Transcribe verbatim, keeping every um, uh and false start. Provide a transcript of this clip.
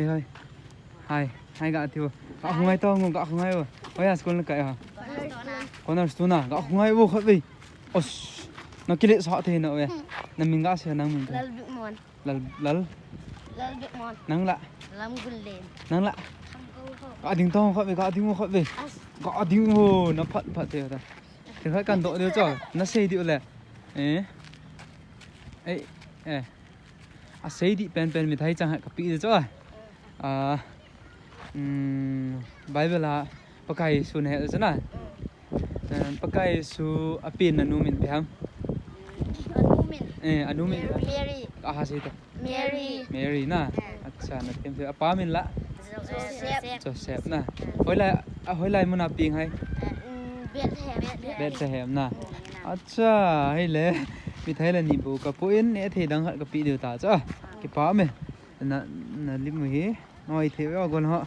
Hai, hai. Hai, hai ga ti vo. Ga khungai to, ga khungai vo. Hoiya school na kai ha? Cornerstone na. Ga khungai vo khat ve. Os. Na kile sa the na ve. Na min ga sia, nang min. Lal Bikmon. Lal, Lal. Lal Bikmon. Nang la. Lamgunlen. Nang la. Ga ding to khat ve, ga ding vo khat ve. As. Ga ding vo, na phat phat te ta. Thil khat kan doh diu chu. Na sei diu le. Eh. Eh, eh. A sei dih penpen mithai chang hai ka pe ding chu. Ah, um, Bible a Pakai Jesu na he chu na. Eh, Pakai Jesu a pen na nu min ipi ham? A nu min. Eh, a nu min. Mary. Mary. Ka ha sei ta. Mary. Mary na. Eh. Acha, na tem a pa min la. Joseph. Joseph na. Hoilai, a hoilai mun a peng hai? Eh, um, Bethlehem. Bethlehem na. Mm. Acha, hei le. Mithai la ni bou ka pu in, neh thei dang khat ka pe diu ta chu. Kipah me. Na, na lim u hi. Noi thei ve gon ho.